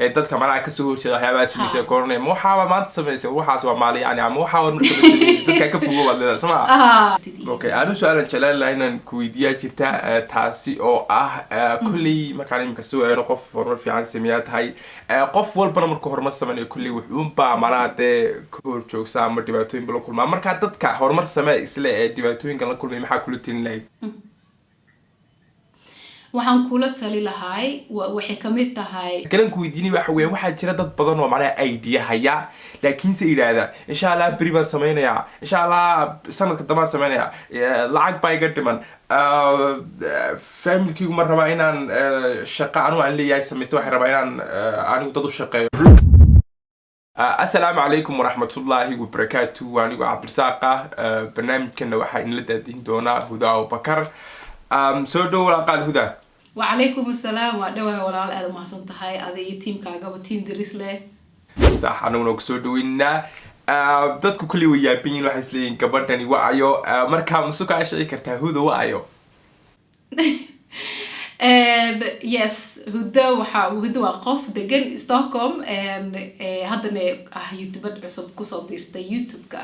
Ee dadka macnaha kasoo horjeeda waxyaabaha sameysay koranaya, ma waxaaba maanta samaysay, waxaas waa maali yani, ama waxaa hormarka ma sameysay, dadkaa ka fogo baad leedahay, soo ma? Okay, anu su-aalan jeclaan lahaa inaan ku weydiiyaa jirta, taasi oo ah, kolley markaan imika soo eegno, qof horumar fiican sameeyaa tahay. Qof walbana markuu horumar sameynayo, kolley wuxuunbaa macnaha dee ka hor joogsa ama dhibaatooyin ba la kulmaa. Markaa dadka horumar samee isle ee dhibaatooyinkan la kulmay, maxaa kula telin lahayd? Waxaan kula tali lahay, waxay kamid tahay Kalan ku weydiinay waxa weeyaan, waxaa jira dad badan oo macnaha idea haya, laakiinse yidhaahda, "Insha Allah beri baan sameynayaa, insha Allah sanadka dambaan sameynayaa, lacag baa iga dhiman, familkaygu ma rabaa inaan shaqo anigu aan leeyahay samaysto, waxay rabaa inaan anigu dad u shaqeeyo." Asalaamu calaykum waraxmatullaahi wabarakaatu. Anigu Cabdirasaaq ah. Barnaamijkana waxaa inala daadihin doonaa Huda Abubakar. Soo dhow, walaaqaal Huda. Wacalaykum assalaam. Waa dhawahay, walaal. Aada umahadsan tahay adi iyo tiimkaagaba, team Diris leh. Sax, anaguna kusoo dhaweynaa. Dadku kulli way yaaban yihin, waxay isleeyihin, "Gabadhani wa-ayo?" Markaa masu kaa sheegi kartaa Huda wa-ayo? And yes, Huda waxa Huda waa qof degan Stockholm and haddana ah YouTuber cusub kusoo biirtay YouTube-ka.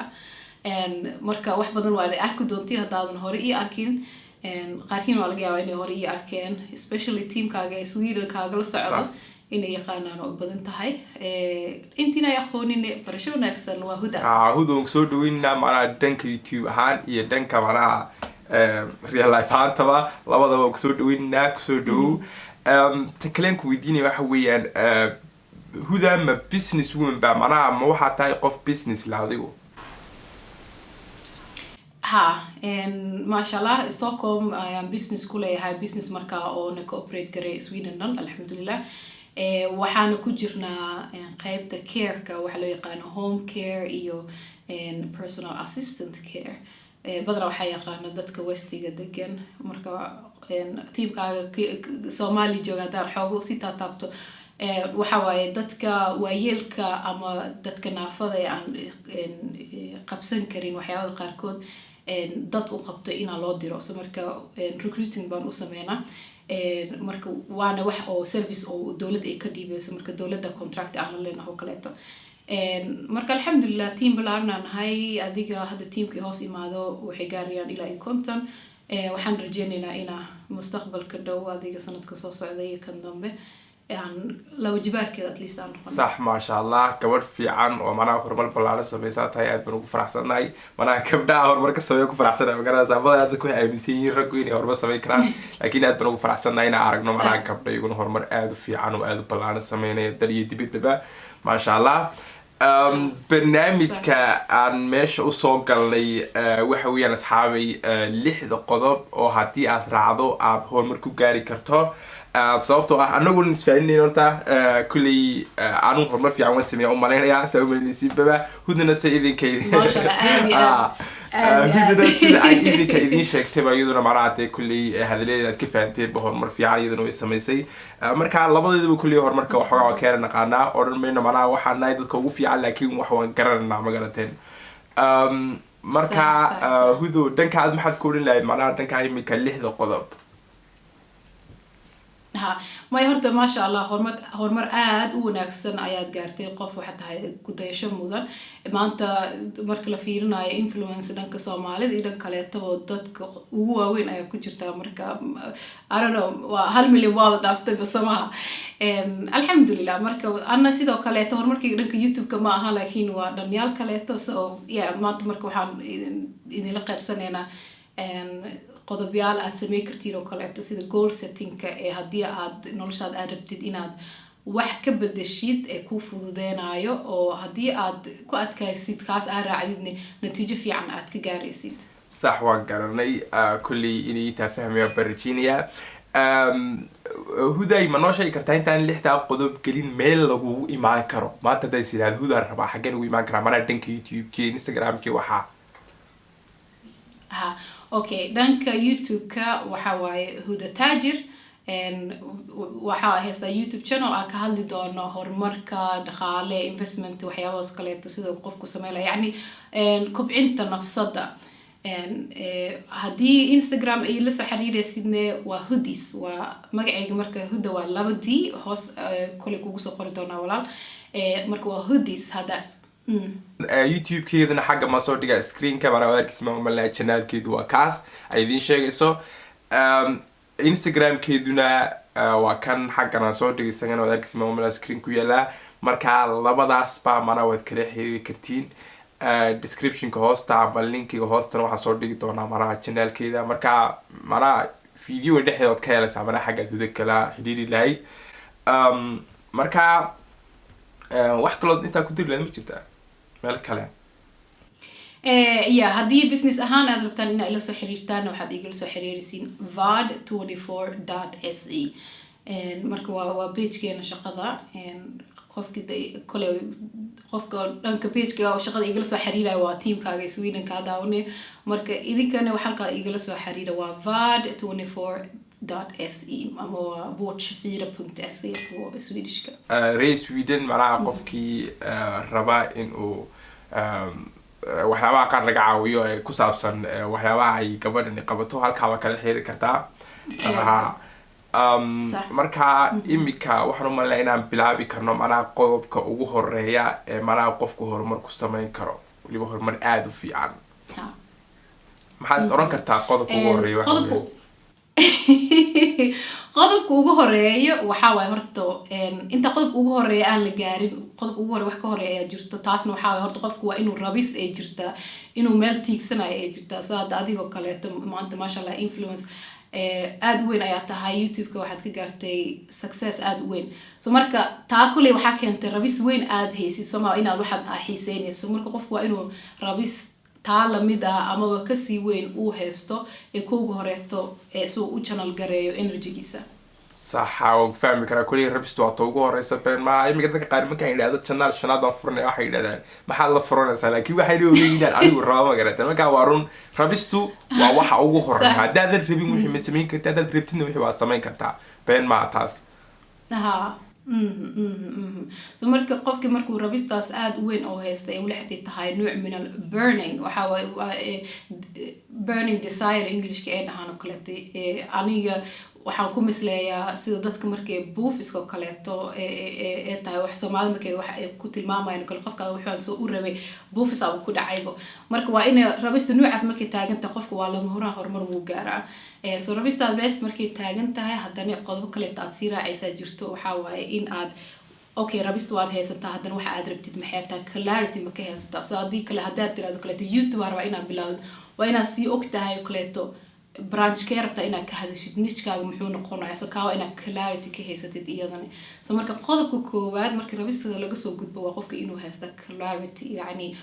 And marka wax badan waa la arki doontiin haddaadan hore ii arkin. And qaarkiin waa laga yaabaa inay hore ii arkeen, especially teamkaaga ee Sweden kaagala socdo inay yaqaanaan oo badan tahay. Intiina ay aqoonin, barasho wanaagsan. Waa Huda. Huda waan kusoo dhaweynaa, macnaha dhanka YouTube ahaan iyo dhanka macnaha real life ahaantaba, labadaba waan kusoo dhaweynaa. Kusoo dhawow. Ta kaleen ku weydiinaya waxa weeyaan, Huda ma business woman ba? Macnaha ma waxaa tahay qof business la adigu? Ha, maasha Allah, Stockholm ayaan business ku leeyahay, business markaa oo na cooperate garay Sweden dhan, alxamdulilah. Waxaana ku jirnaa qeybta careka, waxaa loo yaqaano home care iyo personal assistant care. Badanaa waxaa yaqaana dadka westiga degan. Marka tiimkaaga Soomaali jooga haddaan xoogo si taataabto, waxa waaye dadka waayeelka ama dadka naafada ee aan qabsan karin waxyaabada qaarkood, dad u qabto inaa loo diro. So marka recruiting baan u sameynaa. Marka waana wax oo service oo dowladda ay ka dhiibeyso, marka dowladda contract aan la leenahay oo kaleeto. Marka alxamdulilah, team balaaran nahay. Adiga hadda teamkii hoos imaado waxay gaarayaan ilaa iyo 50. Waxaan rajeyneynaa inaa mustaqbalka dhow, adiga sanadka soo socda iyo kan dambe, aan laba jibaarkeeda at least aan noqono. Sax, maasha Allah. Gabadh fiican oo macnaha horumar ballaaran sameysaa tahay. Aad baan ugu faraxsannahay. Macnaha gabdhaha horumar ka sameeya ku faraxsanahay. Magaranaysaa, badanaa dadku waxay aaminsan yihiin raggu inay horumar sameyn karaan, laakiin aad baan ugu faraxsannahay inaan aragno macnaha gabdha iyaguna horumar aada u fiican oo aada u ballaaran sameynaya dal iyo dibaddaba, maasha Allah. Barnaamijka aan meesha usoo galnay waxa weeyaan, asxaabay, lixda qodob oo haddii aad raacdo aad horumar ku gaari karto. Sababtoo ah anaguna isfaaninayna horta, kulley anigu horumar fiican waan sameeya umalaynayaa, saa umalinaysiinbaba. Hudana se idinka Maasha Allah, aad iyo aad. Aad iyo aad. Hudana sida ay idinka idiin sheegtayba, iyaduna macnaha dee kulley hadaladeeda aad ka fahanteen, horumar fiican iyaduna way samaysay. Marka labadeedaba kulley horumarka waxoogaa waa keena naqaanaa. Odhan mayno macnaha waxaan nahay dadka ugu fiican, laakiin wax waan garananaa, magarateen? Marka Sax, sax, sax. Hudo, dhankaas maxaad ku odhan lahayd, macnaha dhanka imika lixda qodob? Ha, maya, horta maasha Allah, horumar aada u wanaagsan ayaad gaartay. Qof waxaa tahay ku-dayasho mudan. Maanta marka la fiirinayo influence dhanka Soomaalida iyo dhan kaleetaba, dadka ugu waaweyn ayaa ku jirtaa. Marka I don't know, waa 1 milyan waaba dhaaftay basamaha, alxamdulilah. Marka ana sidoo kaleeto horumarkayga dhanka YouTube-ka ma aha, laakiin waa dhanyaal kaleeto. So yeah, maanta marka waxaan idinla qaybsanaynaa qodobyaal aad samey kartiin oo kaleeto, sida goal settingka, ee haddii aad noloshaad aad rabtid inaad wax ka bedeshid ee kuu fududeynayo, oo haddii aad ku adkaysid kaas aad raacdidne, natiijo fiican aad ka gaaraysid. Sax, waan garanay. Kolley inay taa fahmaya baan rajeynayaa. Huday, ma noo sheegi kartaa, intaan lixdaa qodob gelin, meel lagugu imaan karo maanta haddaa is yidhahdo "Hudaan rabaa"? Xaggeen ugu imaan karaa, manaa dhanka YouTube-ki, Instagram-ki, waxaa? Ha, okay, dhanka YouTube-ka waxa waaye Huda Taajir. Waxaa haystaa YouTube channel aan ka hadli doono horumarka dhaqaale, investment, waxyaabahaas kaleeto, sida qofku sameynaya, yacni kobcinta nafsada. Haddii Instagram ay la soo xiriiraysidne, waa Hudis, waa magacayga. Marka Huda waa laba D hoos, koley kugu soo qori doonaa, walaal. Marka waa Hudis hadda. YouTube-keedana xagga ma soo dhiga screenka mana arkis, ma umalnaa. Channelkeedu waa kaas ay idiin sheegayso. Instagram-keeduna waa kan xaggan aan soo dhigay, isagana waad arkis, ma umalnaa, screen ku yaalaa. Marka labadaas baa mana waad kala xiriiri kartiin. Descriptionka hoosta ama linkiga hoostana waxaan soo dhigi doonaa manaha channelkeeda. Marka manaha videoga dhexdeeda waad ka helaysaa manaha xaggaad Huda kala xiriiri lahayd. Marka wax kaloo intaa ku diri lahayd ma jirtaa meel kale? Ya, haddii business ahaan aad rabtaan inaad ila soo xiriirtaan, waxaad igala soo xiriirisiin vad24.se. Marka waa pagekeena shaqada. Qofki kole qofka dhanka pageka shaqada igala soo xiriiraya waa teamkaaga Sweden kaa daawanaya. Marka idinkana wax halkaa igala soo xiriira waa vad24.se ama waa vård24.se på swedishka. Reer Sweden macnaha qofkii raba in uu waxyaabaha qaar laga caawiyo ee ku saabsan waxyaabaha ay gabadhani qabato, halkaaba kala xiriiri kartaa. Ha. Marka imika waxaan u malinaya inaan bilaabi karno macnaha qodobka ugu horeeya ee macnaha qofku horumar ku sameyn karo, weliba horumar aada u fiican. Maxaad is oran kartaa qodobka ugu horeeya waxa weeye? Qodobka ugu horeeyo waxaa waaye horta, inta qodobka ugu horeeya aan la gaarin, qodobka ugu horeeya wax ka horeeya ayaa jirto. Taasna waxaa waaye horta qofku waa inuu rabis ay jirtaa, inuu meel tiigsanayo ay jirtaa. So hadda adigoo kaleeto maanta, maasha Allah, influence aada u weyn ayaa tahay. YouTube-ka waxaad ka gaartay success aada u weyn. So marka taa kuley waxaa keentay rabis weyn aada haysid, sooma, inaad waxaad aa xiiseynayso. Marka qofku waa inuu rabis taa lamid ah amaba kasii weyn uu haysto ee kuugu horeeto ee si uu u channel gareeyo energygiisa. Saxa, waan fahmi karaa. Kulli rabistu waa ta ugu horeysa, been maaha. Iminka dadka qaar markaan yidhahdo channel shanaad baan furanaya, waxay yidhahdaan, "Maxaad la furanaysaa?" Laakiin waxayna ogeyn inaan anigu rabo, ma garata? Marka waa run, rabistu waa waxa ugu horeeya. Haddaadan rabin wixii ma samayn karta, haddaad rabtidna wixii waa samayn kartaa, been maaha taas. Ha. So marka qofkii markuu rabistaas aada u weyn oo haysto ay weli xatii tahay nooc min al burning, waxa waaye waa, burning desire Englishka ay dhahaan oo kaleeto. Aniga waxaan ku misleeyaa sida dadka markay buufiska oo kaleeto ee tahay wax Soomaalida markay wax ay ku tilmaamayaan oo kale, qofka wuxuu soo u rabay buufis aba ku dhacaybo. Marka waa inay rabista noocaas markay taagan tahay, qofka waa lama huraan, horumar wuu gaaraa. So rabistaad bes markay taagan tahay, haddana qodobo kaleeto aad sii raacaysaa jirto. Waxaa waaye in aad, okay, rabista waad haysataa, haddana waxa aad rabtid maxay tahay? Clarity ma ka haysataa? So haddii kale haddaad tirahdo kaleeto YouTube aa rabaa inaad bilaawdo, waa inaad sii og tahay oo kaleeto branch kee rabtaa inaad ka hadashid, nichekaaga muxuu noqonaya. So kaa waa inaad clarity ka haysatid iyadana. So marka qodobka koowaad marka rabistada laga soo gudbo waa qofka inuu haysta clarity, yacni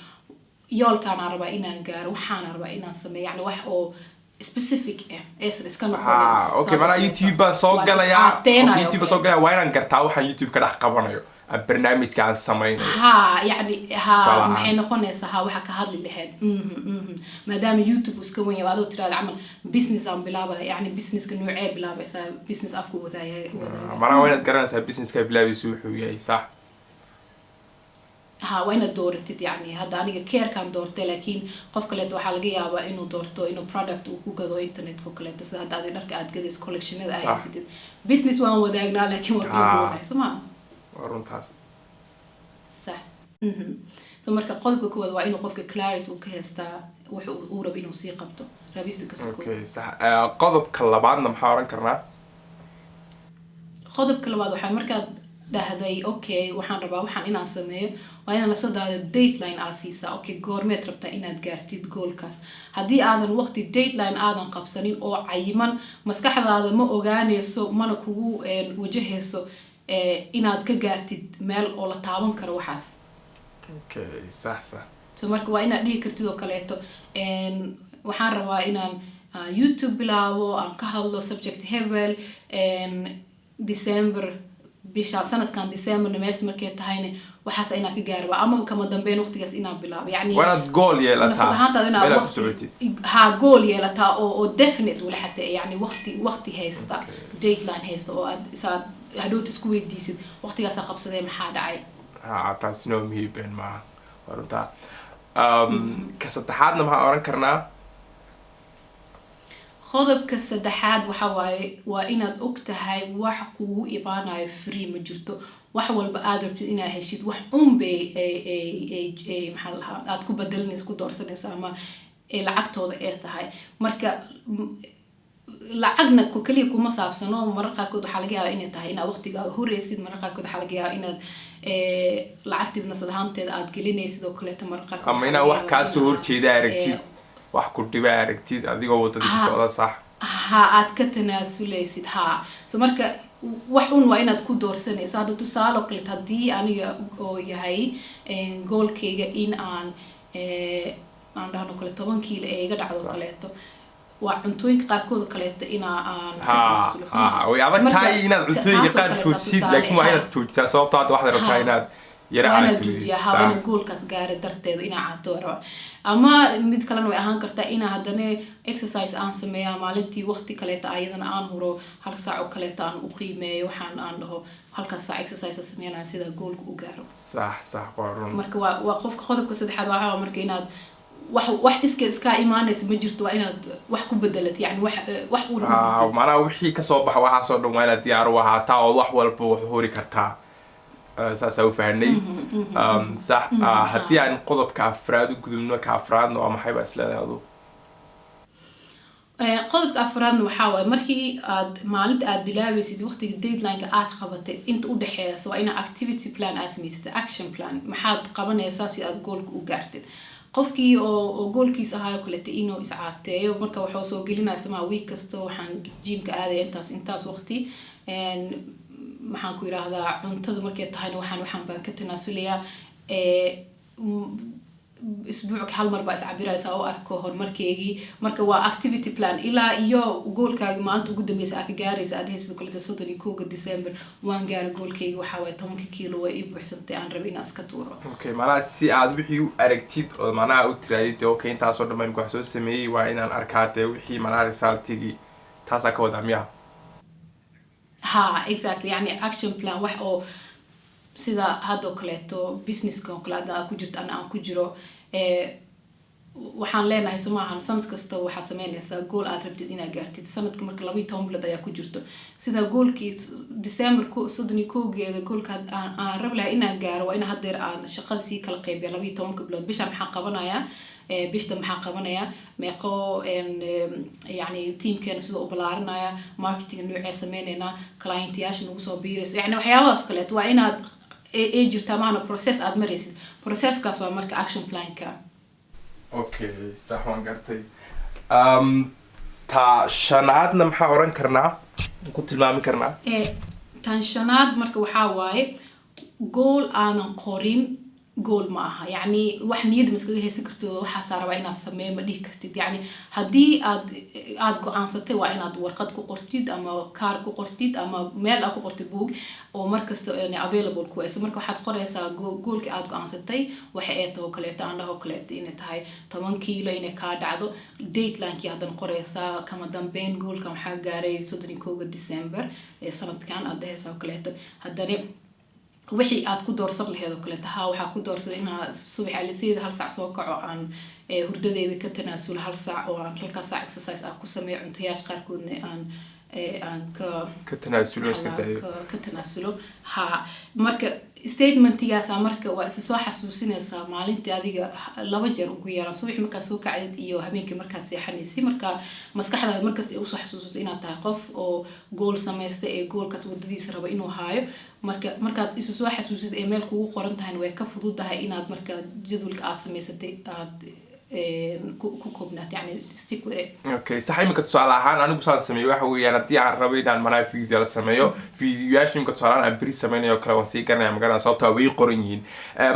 yoolkaanaa rabaa inaan gaaro, waxaana rabaa inaan sameeyo, yani wax oo specific ah aysan iska noqonin. Ha, okay. Soo Manaa kaleeto. YouTube baan soo Waa galayaa. is-caateynayo. Okay, YouTube baan soo galaya, waa inaan gartaa waxaan YouTube ka dhex qabanayo ama barnaamijka aan sameynayo. Ha, yani ha. Tusaale ahaan. Maxay noqonaysaa? Ha, waxa ka hadli lahayd. Maadaama YouTube uu iska wen yahay, adoo tirahda camal business aan bilaabaya, yani businesska noocee bilaabaysaa? Business afku wadaaya wadaagaysa. Manaa waa inaad garanaysaa businesska bilaabaysa wuxuu yahay, sax. Ha, waa inaad dooratid. Yani hadda aniga carekaan doortay, laakiin qof kaleeto waxaa laga yaabaa inuu doorto inuu product uu ku gado internetka oo kaleeto, sida hadda adi dharka aad gadayso, collectionada aad haysatid. Business waan wadaagnaa, laakiin waa kala duwanay, soo ma? Waa runtaas. Sax. So marka qodobka koowaad waa inuu qofka clarity uu ka haystaa wuxuu uu rabo inuu sii qabto, rabista ka soko. Okay, sax. Qodobka labaadna maxaa oran karnaa? Qodobka labaad waxaa markaad dhahday, "Okay, waxaan rabaa waxaan inaan sameeyo," waa inaad nafsadaada deadline aad siisaa. Okay, goormeed rabtaa inaad gaartid goalkaas? Haddii aadan waqti deadline aadan qabsanin oo cayiman, maskaxdaada ma ogaaneyso mana kugu wajahayso inaad ka gaartid meel oo la taaban karo waxaas. Okay, sax. So marka waa inaad dhihi kartid oo kaleeto, waxaan rabaa inaan YouTube bilaabo, aan ka hadlo subject hebel, December, bisha sanadkan December mees markay tahayna waxaas inaan ka gaarba, ama kama dambeyn waqtigaas inaan bilaabo, yani Waa inaad goal nafsad yeelataa ahaantaada inaad meel aad ku waqti socotid. Ha, goal yeelataa oo definite wala xataa, yani waqti haysta, deadline haysta oo aad isaad hadhowta isku weydiisid, "Waqtigaasaa qabsadee, maxaa dhacay?" Ha, taasina waa muhiim, been maaha, waa runtaa. Ka saddexaadna maxaa oran karnaa? Qodobka saddexaad waxa waaye, waa inaad og tahay wax kugu imaanayo free ma jirto. Wax walba aad rabtid inaad heshid, wax unbay, maxaa la dhahaa, aad ku bedelinaysa, ku doorsanaysa ama lacagtooda ee tahay. Marka lacagna kaliya kuma saabsano. Marar qaarkood waxaa laga yaabaa inay tahay inaad waqtigaaga horeysid. Marar qaarkood waxaa laga yaabaa inaad lacagtii nasad ahaanteeda aad gelinaysid oo kaleeto. Marar qaarkood ama inaad wax kaa soo horjeeda aragtid, wax ku dhiba aragtid adigoo wadadii ku socda, sax? Ha, aad ka tanaasuleysid, ha. So marka wax un waa inaad ku doorsanayso. Hadda tusaale oo kaleeto, haddii aniga oo yahay goalkayga in aan dhahno kale 10 kiilo ee iga dhacdo kaleeto, waa cuntooyinka qaarkood oo kaleeto inaa aan ka tanaasulo. Way adag tahay inaad cuntooyinka qaar joojisid, laakiin waa inaad joojisaa, sababto hadda waxaad rabtaa inaad yara waa inaad joojiyaa. Ha, waa inaad goalkaas gaara darteeda inaa caato raba. Ama mid kalena way ahaan kartaa inaa haddana exercise aan sameeya maalintii, waqti kaleeto ayadana aan huro, hal saac oo kaleeto aan u qiimeeyo, waxaan aan dhaho halkaas saac exercise sameynaya sida goalka u gaaro. Sax, waa run. Marka waa qofka qodobka saddexaad waxaa marka inaad wax iskaa imaanayso ma jirto, waa inaad wax ku bedelat, yani wax uuna. Macnaha wixii kasoo baxa waxaasoo dhan waa inaad diyaar u ahaataa oo wax walba wax hori kartaa. Saasaa u fahanay, sax. Haddii aan qodobka afraad u gudubno, ka afraadna waa maxay baa isleedahay adu? Qodobka afraadna waxaa waaye, markii aad maalinta aad bilaabaysid, waqtiga deadline-ka aad qabatay inta udhexeeysa, waa inaa activity plan aad samaysatid, action plan. Maxaad qabanaysaa si aad goalka u gaartid? Qofkii oo goalkiis ahaayo kaleeta inuu iscaateeyo, marka waxuu soo gelinaya somaa week kasta waxaan gymka aadaya intaas intaas waqti, maxaan ku yiraahdaa, cuntada markay tahayna waxaan baan ka tanaasulayaa, isbuucka hal mar baa iscabiraysa oo arko horumarkeygii. Marka waa activity plan ilaa iyo goalkaagi maalinta ugu dambeysa aad ka gaaraysa, aad dhehaysid kaleeto 31-ga December waan gaara goalkeygi, waxaa waaye 10-ka kiilo way ii buuxsantay aan rabay inaan iska tuuro. Okay, macnaha si aad wixii u aragtid oo macnaha u tiraadid, okay, intaasoo dhan baan wax soo sameeyey, waa inaan arkaa dee wixii macnaha resultigii, taasaa ka wadaa miya? Ha, exactly. Yani action plan wax oo sida hadda oo kaleeto businesska oo kale hadda aad ku jirto, ana aan ku jiro, waxaan leenahay, soo maahan, sanad kasta waxaa sameynaysaa goal aad rabtid inaad gaartid sanadka. Marka 12 bilood ayaa ku jirto. Sida goalkii December 31-geeda, goalka aan rabi lahay inaan gaaro, waa in haddeer aan shaqada sii kala qaybiya 12-ka bilood. Bishaan maxaa qabanayaa, bishta maxaa qabanaya, meeqo, yani teamkeena sidoo u balaarinaya, marketing noocee sameyneynaa, clientyaasha nagu soo biirayso, yani waxyaabahaas kaleeto waa inaad ay jirtaa maana process aad maraysid. Processkaas waa marka action planka. Okay, sax, waan gartay. Ta shanaadna maxaa oran karnaa, ku tilmaami karnaa? Tan shanaad marka waxaa waaye, goal aanan qorin goal ma aha. Yacni wax niyad ma iskaga haysan kartid oo waxaasaa rabaa inaad sameeyo ma dhihi kartid. Yacni haddii aad go-aansatay, waa inaad warqad ku qortid ama kaar ku qortid ama meel aad ku qortid, buug oo markasta available ku ayso. Marka waxaad qoraysaa goalkii aad go-aansatay, waxa ay taho kaleeto, aan dhaho kaleeto inay tahay 10 kiilo inay kaa dhacdo, deadlinekii haddana qoraysaa, kama dambeyn goalkan waxaa gaaray 31-ga December ee sanadkan aad dhehaysaa oo kaleeto. Haddana wixii aad ku doorsan laheed oo kaleeto, ha, waxaa ku doorsaday inaa subax aliseeda hal saac soo kaco, aan hurdadeeda ka tanaasulo hal saac, oo aan halkaas saac exercise aan ku sameeyo, cuntayaasha qaarkoodna aan ka ka tanaasulo, iska dayo. Ka tanaasulo, ha. Marka statementigaasa marka waa isa soo xasuusinaysaa maalintii adiga laba jeer ugu yaraan, subax markaad soo kacdid iyo habeenkii markaad seexanaysid. Marka maskaxdaada markasta ay usoo xasuusato inaad tahay qof oo goal samaystay ee goalkaas wadadiisa raba inuu haayo. Marka markaad isu soo xasuusid ee meel kugu qoran tahayna, way ka fududahay inaad marka jadwalka aad samaysatay aad ku koobnaat, yani stick with it. Okay, sax. Iminka tusaale ahaan anigu saan sameeyo waxa weeyaan, haddii aan rabo inaan manaa video la sameeyo, videoyaasha iminka tusaale ahaan aan beri sameynayo kale, waan sii garanaya, magaranaya, sababtaa way qoran yihiin.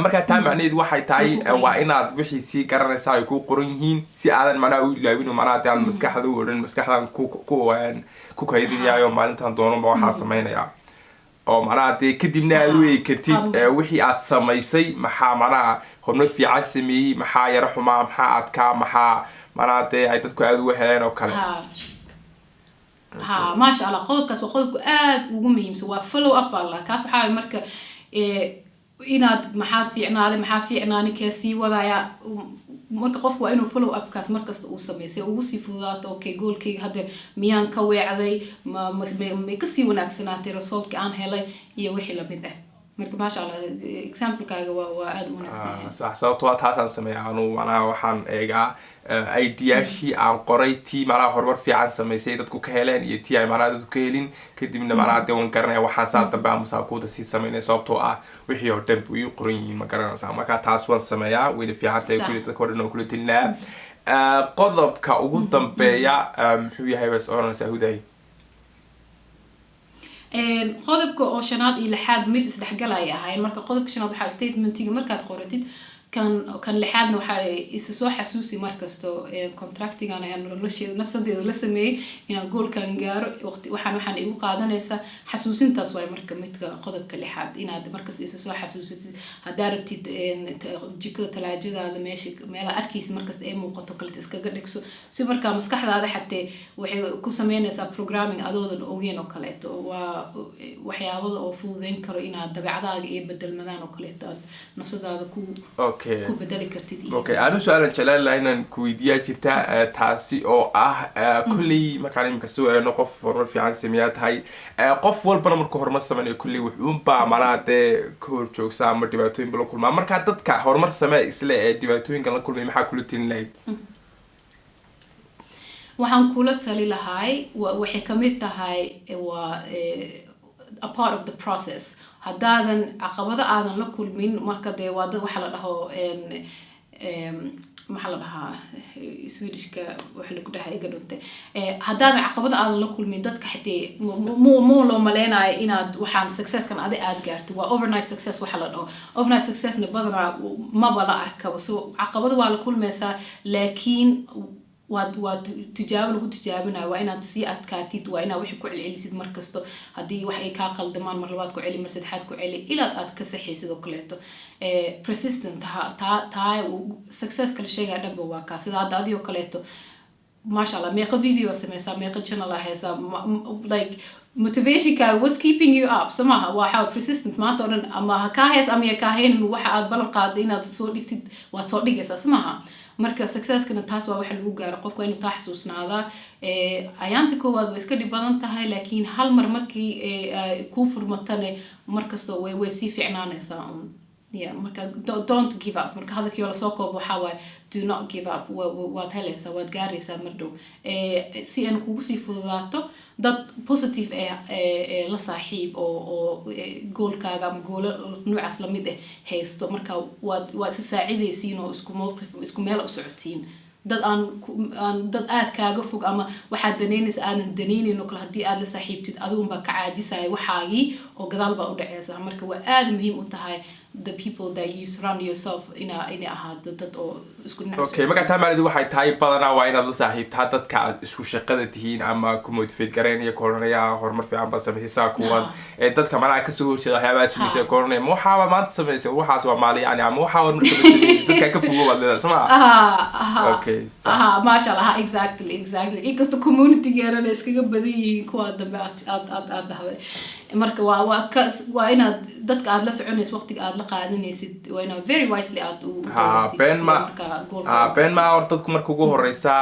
Marka taa macnaheedu waxay tahay, waa inaad wixii sii garanaysaa ay ku qoran yihiin, si aadan macnaha u ilaawin oo macnaha haddii aad maskaxda u odhan, maskaxdan ku kaydinayayo, maalintan doonanba waxaa sameynaya, oo macnaha dee kadibna aad u eegi kartid wixii aad samaysay, maxaa macnaha horumar fiican sameeyey, maxaa yaro xumaa, maxaa adkaa, maxaa macnaha dee ay dadku aada uga heleen oo kale. Ha, maasha Allah. Qodobkaas waa qodobka aad ugu muhiimsan, waa follow up baa la kaas. Waxaa marka inaad maxaad fiicnaaday, maxaa fiicnaani, kee sii wadaya. Marka qofku waa inuu follow upkaas markasta uu sameysay ugu sii fududaato. Okay, goalkayga haddeer miyaan ka weecday? Ma kasii wanaagsanaatay resultka aan helay iyo wixii lamid ah? Marka maasha Allah, examplekaaga waa aada u wanaagsan yahay. Sax, sababtoo ah taasaan sameeya anu. Macnaha waxaan eegaa ideaashii aan qoray, tii macnaha horumar fiican samaysay, dadku ka heleen, iyo tii ay macnaha dadku ka helin. Kadibna macnaha dee waan garanaya waxaan saa dambe ama saa kuwada sii sameynay, sababtoo ah wixii oo dhan bu ii qoran yihiin, ma garanaysaa? Marka taas waan sameeyaa, wayna fiican tahay. Kulli dadka oo dhan oo kula telinaa. Qodobka ugu dambeeya muxuu yahay bay soconaysaa, Huday? Qodobka oo shanaad iyo lixaad mid isdhexgal ay ahayn. Marka qodobka shanaad waxaa statementiga markaad qoratid, kan lixaadna waxaa isa soo xasuusi markasto contractigan ayaan nolosheeda nafsadeeda la sameeyey inaan goalkan gaaro, waqti waxaan igu qaadanaysaa. Xasuusintaas waay marka midka qodobka lixaad, inaad markasta isa soo xasuusatid. Haddaa rabtid jikada, talaajadaada, meesha meelaha arkaysa markasta ay muuqato kaleta iskaga dhigso, si markaa maskaxdaada xatee waxay ku sameynaysaa programming adoodan ogeyn oo kaleeto. Waa waxyaabada oo fududeyn karo inaad dabeecadaaga iyo bedelmadaan oo kaleeto aad nafsadaada ku ku bedeli kartid easy. Okay, anu su-aalan jeclaan lahaa inaan ku weydiiyaa jirta, taasi oo ah kolley markaan imika soo eegno, qof horumar fiican sameeyaa tahay. Qof walbana markuu horumar sameynayo kolley wuxuunbaa macnaha dee ka hor joogsa ama dhibaatooyinba la kulmaa. Markaa dadka horumar samee isle ee dhibaatooyinka la kulmay, maxaa kula telin lahayd? Waxaan kula tali lahay, waxay kamid tahay, waa a part of the process. Haddaadan caqabado aadan la kulmin, marka dee waa dad waxa la dhaho maxaa la dhahaa Swedishka waxa lagu dhahay iga dhuntay. Haddaadan caqabado aadan la kulmin, dadka xatee mu loo maleynayo inaad waxaan successkan adi aad gaartid. Waa overnight success waxa la dhaho. Overnight successna badanaa maba la arkaba. So caqabado waa la kulmaysaa, laakiin waa tijaabo lagu tijaabinayo. Waa inaad sii adkaatid, waa inaad wixii ku celcelisid mar kasto. Haddii wax ay kaa qaldamaan, mar labaad ku celi, mar saddexaad ku celi, ilaad aad ka saxaysid oo kaleeto. Persistent ha taa success kala sheegaya dhanba waa kaa. Sida hadda adigoo kaleeto, maasha Allah, meeqa video sameysaa, meeqa channel aa haysaa? Like motivationkaaga, what's keeping you up? Samaha waxaa persistent maanta oo dhan, ama ha kaa heys ama ya kaa haynin, waxa aad ballan qaaday inaad soo dhigtid waad soo dhigaysaa, samaha? Marka successkana taas waa waxa lagu gaaro. Qofka inuu taa xasuusnaadaa. Ayaanta koowaad way iska dhib badan tahay, laakiin hal mar markii kuu furmatane, markastoo way sii fiicnaanaysaa un. Yeah, marka don't give up. Marka hadalkii oo lasoo koobo waxaa waaye, do not give up. Waad helaysaa, waad gaaraysaa mar dhow. Si aan kugu sii fududaato, dad positive ee la saaxiib oo goalkaaga ama goalo noocaas lamid ah haysto. Marka waad isa saacidaysiin oo isku mowqif, isku meel u socotiin. Dad aan dad aad kaaga fog ama waxaad danaynaysa aadan danaynayn oo kale haddii aad la saaxiibtid, adigunbaa ka caajisaya waxaagii oo gadaal baa u dhaceysa. Marka waa aada muhiim u tahay the people that you surround yourself inay ahaato dad oo isku dhinac. Okay, marka taa maalidu waxay tahay badanaa waa inaad la saaxiibtaa dadka aad isku shaqada tihiin ama ku motivate garaynaya, ku oranaya horumar fiican baad samaysay, saa kuwaad ee dadka macnaha kasoo horjeeda waxyaabaha samaysay, ku oranaya ma waxaaba maanta samaysay, waxaas waa maali yani, ama waxaa horumar kama samaysay, dadka ka fogo baad leedahay, soo ma? Aha. Okay, sax. Aha, maasha Allah, exactly. Inkastoo community-geerana iskaga badan yihiin kuwa dambe aad dhahday. Marka waa inaad dadka aad la soconaysid, waqtiga aad la qaadanaysid, waa inaad very wisely aad u Ha dooratid been si ma marka goalka ha been ma hor dadku marka ugu horeysa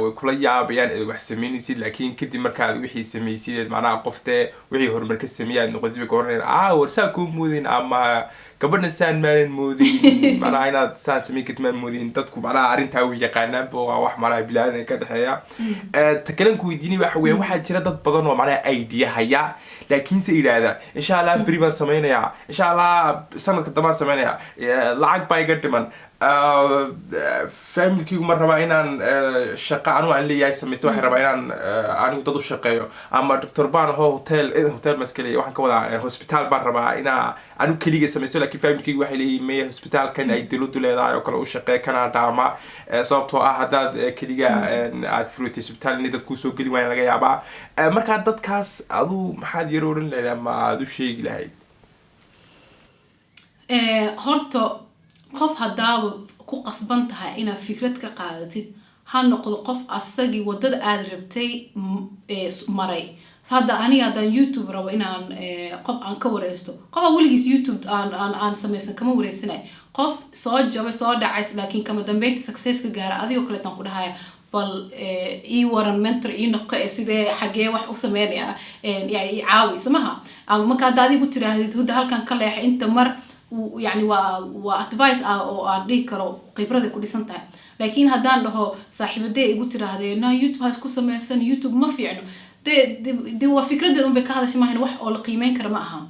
way kula yaabayaan eed wax sameynaysid, laakiin kadib markaad wixii samaysid, macnaha qoftee wixii horumar ka sameeyay aad noqotid, bay ka oranayaan, "Ah, war saa kuu moodin," ama "Gabadhan saan maanan moodin, macnaha inaad saan samayn kartid maan moodin." Dadku macnaha arrintaa way yaqaanaanba, waa wax macnaha bini'aadan ka dhexeeya. Ta kalen ku weydiinay waxa weeye, waxaa jira dad badan oo macnaha idea haya, laakiinse yidhaahda, "Insha Allah beri baan sameynayaa, insha Allah sanadka dambaan sameynayaa, lacag baa iga dhiman, familkaygu ma rabaa inaan shaqo anigu aan leeyahay samaysto, waxay rabaa inaan anigu dad u shaqeeyo, ama doctor baan aho, hotel baan iska leeyahay, waxaan ka wadaa hospital baan rabaa inaa anigu keliga samaysto, laakiin familkaygu waxay leeyihiin maya, hospitaalkan ay dawladdu leedahay oo kale u shaqee kana dhaama, sababtoo ah haddaad keliga aad furatay hospital inay dad kuusoo geli waayaan laga yaabaa." Markaa dadkaas aduu maxaad yaro odhan lahayd ama aad u sheegi lahayd? Horta qof haddaaba ku qasban tahay inaad fikrad ka qaadatid. Ha noqdo qof asagii wadada aad rabtay maray. Hadda aniga haddaan YouTube rabo inaan qof aan ka wareysto, qof aan weligiis YouTube aan samaysan kama wareysanay. Qof soo jabay, soo dhacay, laakiin kama dambeynta success ka gaara, adigoo kaleetaan ku dhahaya, "Bal ii waran, mentor ii noqo, ee sidee, xagee wax u sameynaya, yani ii caawi," somaha? Ama marka hadda adigu tiraahdid, "Huda, halkan ka leexa," inta mar yani waa advice ah oo aan dhihi karo khibraday ku dhisan tahay. Laakiin haddaan dhaho saaxiibadee igu tiraahdee, "Na YouTube ha isku sameysan, YouTube ma fiicno," de waa fikradeed un bay ka hadashay, maahan wax oo la qiimeyn kara ma aha.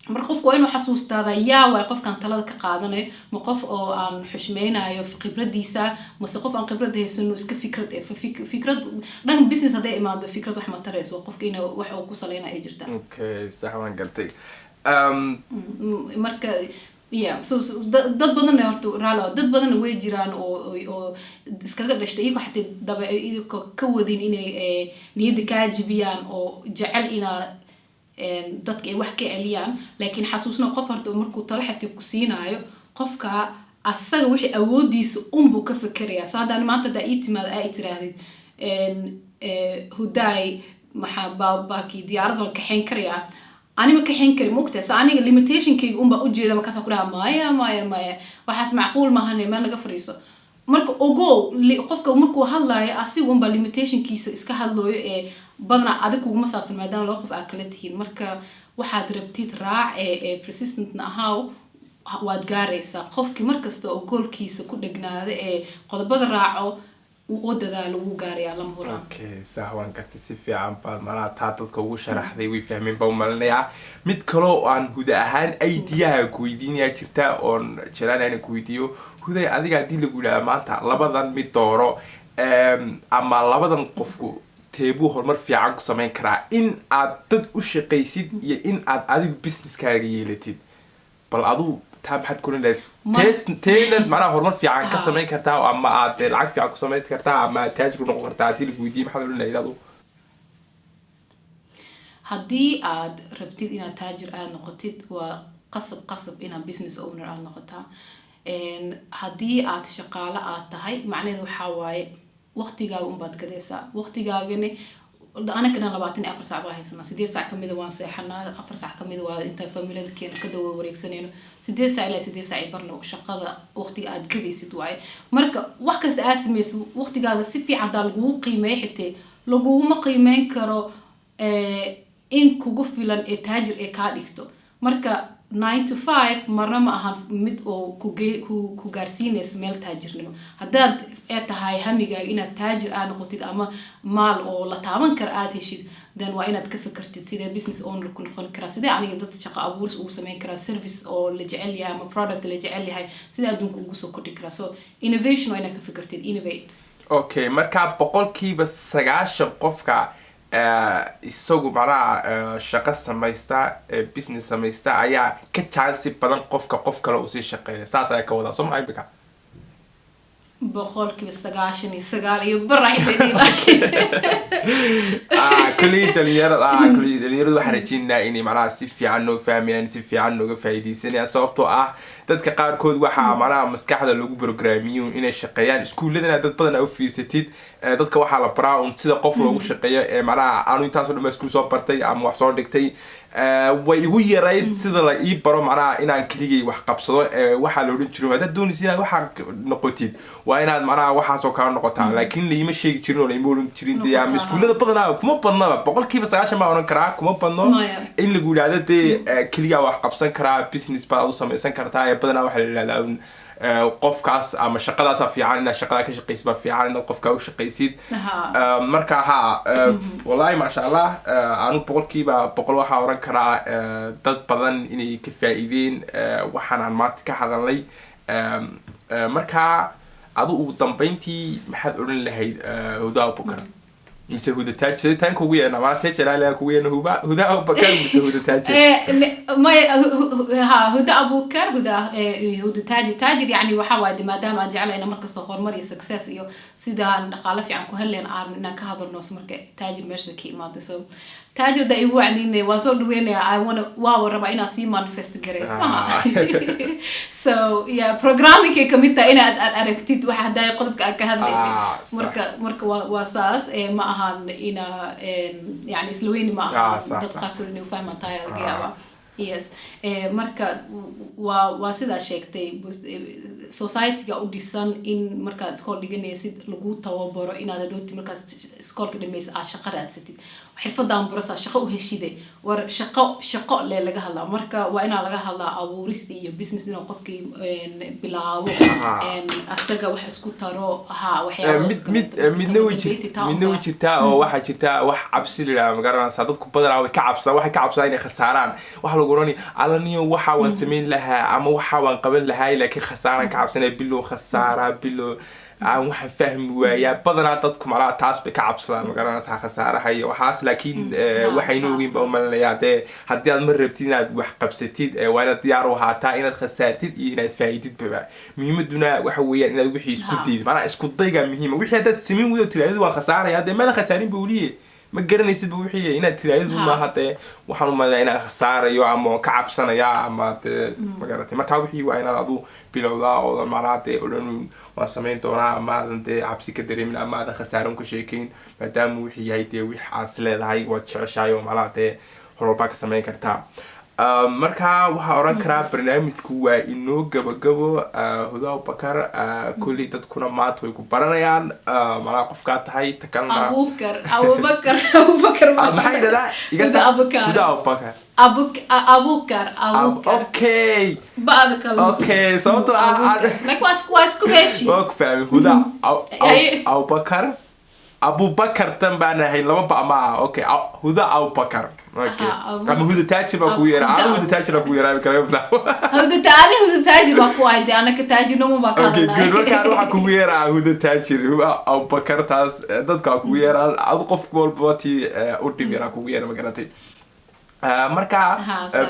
Marka qofku waa inuu xasuustaada, yaa waay qofkan talada ka qaadanayo? Ma qof oo aan xushmeynayo khibradiisa, mase qof aan khibrad haysano, iska fikrad fikrad dhanka business hadday imaado, fikrad wax ma tarayso, qofka ina wax uu ku saleyna ay jirtaa. Okay, sax, waan gartay. Marka yeah, so dad badanna horta raalo, dad badanna way jiraan oo iskaga dhashtay iyagoo xataa daba iyagoo ka wadin inay niyadda kaa jebiyaan oo jecel inaa dadka ay wax ka celiyaan. Laakiin xasuusna, qof horta markuu talo xatii ku siinaayo, qofka asaga wixii awoodiisa unbuu ka fekeraya. So haddaan maanta haddaa ii timaado, aa i tiraahdid, "Hudaay, maxaa baakii diyaarad baan kaxayn karayaa?" Ani ma kaxayn kari, mogtahay? So aniga limitationkayga unbaa ujeeda. Markaasaan ku dhaha, "Maya, maya, maya, waxaas macquul maahane, meel naga fadhiiso." Marka ogow, qofka markuu hadlaayo asiga unbaa limitationkiisa iska hadlooyo, ee badanaa adig kuguma saabsan, maadaama laba qof aa kala tihiin. Marka waxaad rabtid raac, ee persistentna ahaw, waad gaaraysaa. Qofkii markasta oo goalkiisa ku dhegnaada ee qodobada raaco oo dadaalo, wuu gaarayaa, lama huraan. Okay, sax, waan gartay. Si fiican baad malaha taa dadka ugu sharaxday, way fahmeen baa umalinayaa. Mid kaloo aan huda ahaan ideaha ku weydiinayaa jirta oon jelaan inaan ku weydiiyo. Huday, adiga haddii lagu yidhahda maanta labadan mid dooro, ama labadan qofku teebuu horumar fiican ku samayn karaa, in aad dad u shaqaysid iyo in aad adigu businesskaaga yeelatid, bal aduu taa maxaad ku leedahay? Teena macnaha horumar fiican ka samayn kartaa, ama aad dee lacag fiican ku samayn kartaa, ama aad taajir ku noqon kartaa, haddii lagu weydiiyo, maxaad odhan lahayd adu? Haddii aad rabtid inaad taajir aad noqotid, waa qasab, qasab inaad business owner aad noqotaa. Haddii aad shaqaale aad tahay, macnaheedu waxaa waaye waqtigaaga unbaad gadaysaa. Waqtigaagani anaka dhan 24 saac baa haysanaa. 8 saac kamida waan seexanaa, 4 saac kamida waa intaan familada keena ka dawa wareegsanayno. 8 saac ilaa 8 saac barno shaqada waqtiga aad gadaysid waaye. Marka wax kasta aad sameysid, waqtigaaga si fiican hadaa lagugu qiimeeyo, xitee laguguma qiimeyn karo in kugu filan ee taajir ee kaa dhigto. Marka 9 to 5 marna ma ahan mid oo ku gaarsiinaysa meel taajirnimo. Haddaad ee tahay hamigaaga inaad taajir aad noqotid ama maal oo la taaban kara aad heshid, then waa inaad ka fikirtid sidee business owner ku noqon karaa, sidee aniga dad shaqo abuuris ugu sameyn karaa, service oo la jecel yahay ama product la jecel yahay sidee adduunka ugu soo kordhi karaa. So innovation waa inaad ka fikirtid, innovate. Okay, marka 90% qofka isagu macnaha shaqo samaysta, business samaysta ayaa ka chance badan qofka qof kale uu sii shaqeeya. Saas ayaa ka wadaa, soo maa imika? 99.5% iyo bara. Kulley dhalinyarada waxaan rajeynaynaa inay macnaha si fiican noo fahmayaan, si fiican nooga faa'iidaysanayaan, sababtoo ah dadka qaarkood waxaa macnaha maskaxda lagu programmiyo inay shaqeeyaan. Iskuulladana dad badan aa u fiirsatid, dadka waxaa la baraa un sida qof loogu shaqeeyo. Ee macnaha anu intaasoo dhan baa iskuul soo bartay ama wax soo dhigtay, way igu yarayd sida la ii baro macnaha inaan keligay wax qabsado. Waxaa la odhan jiray, "Haddaad doonaysa inaad waxaa noqotid, waa inaad macnaha waxaas oo kale noqotaa." Laakiin laima sheegi jirin oo laima odhan jirin dee, ama Noqotaa. Iskuullada badanaa kuma badnaba, 90% baa odhan karaa kuma badno Maya. in lagu yidhahdo dee keligaa wax qabsan karaa, business baad u samaysan kartaa. Ee badanaa waxaa la yidhahdaa un, qofkaas ama shaqadaasa fiican, inaad shaqada ka shaqaysid baa fiican, inaad qofkaa u shaqaysid. Marka ha, wallahi maasha Allah, anu 100% waxaa oran karaa dad badan inay ka faa'iideen waxaan aan maanta ka hadalnay. Marka adu ugu dambeyntii maxaad odhan lahayd, Huda Abubakar mise Huda Taajir? Sidee taan kugu yeena maanta jalaaliha kugu yeena, huba Huda Abubakar mise Huda Taajir? Maya, ha, Huda Abukar, Huda Huda Taajir. Taajir yani waxaa waaye de maadaama aan jeclayna markasta horumar iyo success iyo sidaan dhaqaale fiican ku helen aan inaan ka hadalno, so marka taajir meesha ka imaaday. So Taajir da igu wacdinay, waa soo dhaweynaya. I wanna, waa rabaa inaa sii manifest gareys maha. So yeah, programmingkay kamid tahay inaad aad aragtid waxa hadday qodobka aad ka hadlaynay. Marka waa saas. Ma ahan ina yani isla weyni ma ahan. Dad qaarkood inay ufahmaan tahay laga yaabaa. Yes. Marka waa sidaa sheegtay, society-ga u dhisan in markaad iskool dhiganaysid lagu tababaro inaad hadhooti markaad iskoolka dhamaysid aad shaqo raadsatid, xirfadan barasaa shaqo u heshide. War shaqo shaqo le laga hadlaa. Marka waa inaa laga hadlaa abuurista iyo business, inuu qofkii bilaabo, asaga wax isku taro ha waxyaaba. Mid mid midna way jirt midna way jirtaa oo waxaa jirtaa wax cabsi la yidhaha, ma garanaysaa? Dadku badanaa way ka cabsadaan, waxay ka cabsadaan inay khasaaraan. Waxa lagu oranaya, alaniyo waxa waan samayn lahaa ama waxa waan qaban lahaa, laakiin khasaaraan ka cabsanaya, bilow khasaara, bilow aan waxaan fahmi waayaa. Badanaa dadku macnaha taas bay ka cabsadaan, ma garanaysaa, khasaaraha iyo waxaas. Laakiin waxaynu ogeyn baa umalinayaa dee, haddii aad mar rabtid inaad wax qabsatid, waa inaad diyaar u ahaataa inaad khasaartid iyo inaad faa'ididbaba. Muhiimaduna waxa weeyaan inaad wixii isku daydid, macnaha isku daygaa muhiima. Wixii haddaad samayn weydo, tirahdid waan khasaaraya, dee maada khasaarin ba weliye, ma garanaysid ba wixii inaad tirahdid maaha. Dee waxaan u malinayaa inaan khasaarayo ama waan ka cabsanaya ama dee ma garatay. Marka wixii waa inaad adu bilowdaa oodan macnaha dee odhan waan samayn doonaa, ama aadan dee cabsi ka dareemin ama aadan khasaaran ka sheekeyn, maadaama wixii yahay dee wix aad is leedahay waad jeceshahay oo macnaha dee horwalbaa ka samayn kartaa. Marka waxaa oran karaa barnaamijku waa inoo gabagabo. Huda Abubakar, kolley dadkuna maanta way ku baranayaan macnaha qofkaa tahay ta kalena. Abubakar, Abubakar, Abubakar. Maxay dhahdaa iga Huda Abubakar. Huda Abubakar. Abukar, Abukar. Okay. Ba'da kale. Okay, sababtoo ah Like waa isku meeshii. Waa ku fahmay. Huda Abubakar, Abubakar tan baan ahay, laba ba ma aha. Okay, Huda Abubakar, okay. Ama Huda Taajir baa kugu yeeraa ama Huda Taajir baa kugu yeeraa kala bilaabo. Huda taali, Huda Taajir baa ku ahay dee, anaka taajirnimo baa ka Okay, hadalnay. Good. Markaan waxaa kugu yeeraa Huda Taajir, Huda Abubakar, taas dadka waa kugu yeeraan. Adu qof walba tii u dhib yaraa kugu yeera, ma garatay? Marka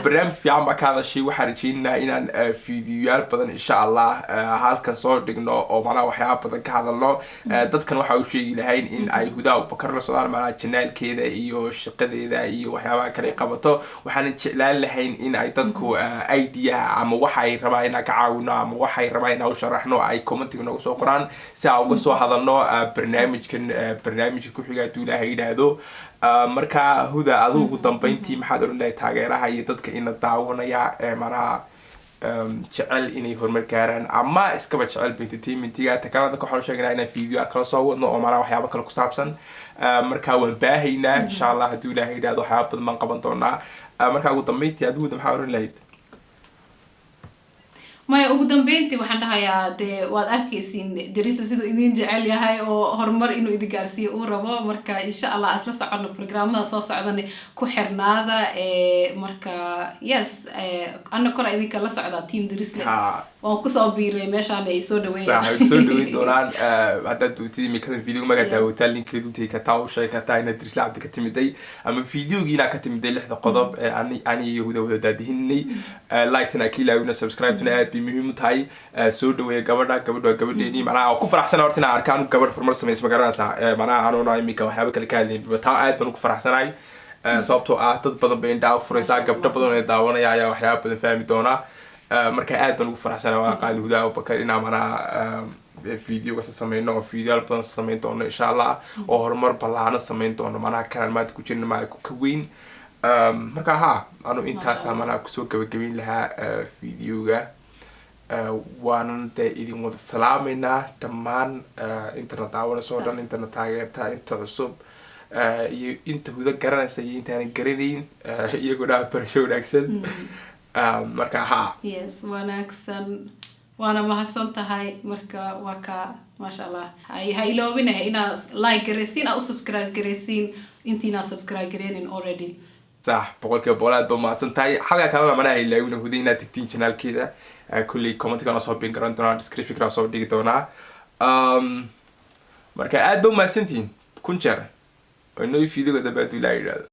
barnaamij fiican baa ka hadashay. Waxaan rajeynaynaa inaan fiidiyoyaal badan insha Allah halkan soo dhigno oo macnaha waxyaaba badan ka hadalno. Dadkan waxa u sheegi lahayn in ay Huda Abubakar la socdaan, macnaha channelkeeda iyo shaqadeeda iyo waxyaabaha kale ay qabato. Waxaanan jeclaan lahayn in ay dadku ideaha ama waxa ay rabaan inaan ka caawino ama waxa ay rabaan inaan u sharaxno ay commentiga noogu soo qoraan si aan uga soo hadalno barnaamijkan, barnaamijka ku xiga hadduu Ilaahay yidhaahdo. Marka Huda, adigu ugu dambeyntii maxaad odhan lahayd taageeraha iyo dadka ina daawanaya ee macnaha jecel inay horumar gaaraan ama iskaba jecel entertainmentiga? Ta kalena dadka waxaan u sheegnaa inaan video kala soo wadno oo macnaha waxyaabo kale ku saabsan. Marka waan baahaynaa insha Allah hadduu Ilaahay yidhaahdo, waxyaabo badan baan qaban doonaa. Marka ugu dambeyntii adigu Huda maxaa odhan lahayd? Maya, ugu dambeyntii waxaan dhahayaa dee waad arkaysiin Dirisle siduu idin jecel yahay oo horumar inuu idin gaarsiiyo uu rabo. Marka insha Allah isla socono, programmada soo socdana ku xirnaada. Marka yes, ana kora idinka la socdaa team Dirisle. Waan kusoo biiray meeshaan, ay soo dhaweeyaan. Sax, soo dhaweyn doonaan. Haddaad dootid imikadan video magaa daawataa, linkeedu tegi kartaa, u sheegi kartaa inaad Dirisle Cabdi ka timiday ama videogii inaa ka timiday lixda qodob ee ani iyo Huda wada daadihinay. Like-tana ka ilaawina, subscribe-tuna aad bay muhiim u tahay. Soo dhaweeya gabadha, gabadha waa gabadheeni. Macnaha waa ku faraxsana horta inaan arkaan gabadh horumar samaysa, ma garanaysaa? Macnaha anuuna imika waxyaaba kale ka hadlayn, taa aad baan ugu faraxsanahay. Sababtoo ah dad badan bay indhaa u furaysaa, gabdho badan ee daawanaya ayaa waxyaaba badan fahmi doona. Marka aad baan ugu faraxsanahay waa qaali Huda Abubakar inaan macnaha videoga sameyno oo videoyaal badan samayn doono insha Allah, oo horumar ballaaran samayn doono, macnaha kanaan maanta ku jirna maa ka weyn. Marka ha anu intaasaa macnaha kusoo gabagabayn lahaa videoga. Waanan dee idin wada salaameynaa dhammaan intana daawanayso oo dhan, intana taageerta, inta cusub iyo inta Huda garanaysa iyo intaanan garanayn, iyagoo dhaa barasho wanaagsan. Marka ha. Yes, wanaagsan, waana mahadsan tahay. Marka waa ka maasha Allah, ha iloobinaha inaad like garaysiin, aad u subscribe garaysiin intiinaa subscribe gareynin already. Sax, 100% aad ba mahadsan tahay. Xalka kalena mana ilaawina Huda inaad tigtiin channelkeeda. Kulley commentigana soo pin garan doonaa, descriptionkana soo dhigi doonaa. Marka aad ba umahadsantihiin kun jeer oo inoo videoga dambe hadduu Ilaah yidhaahdo.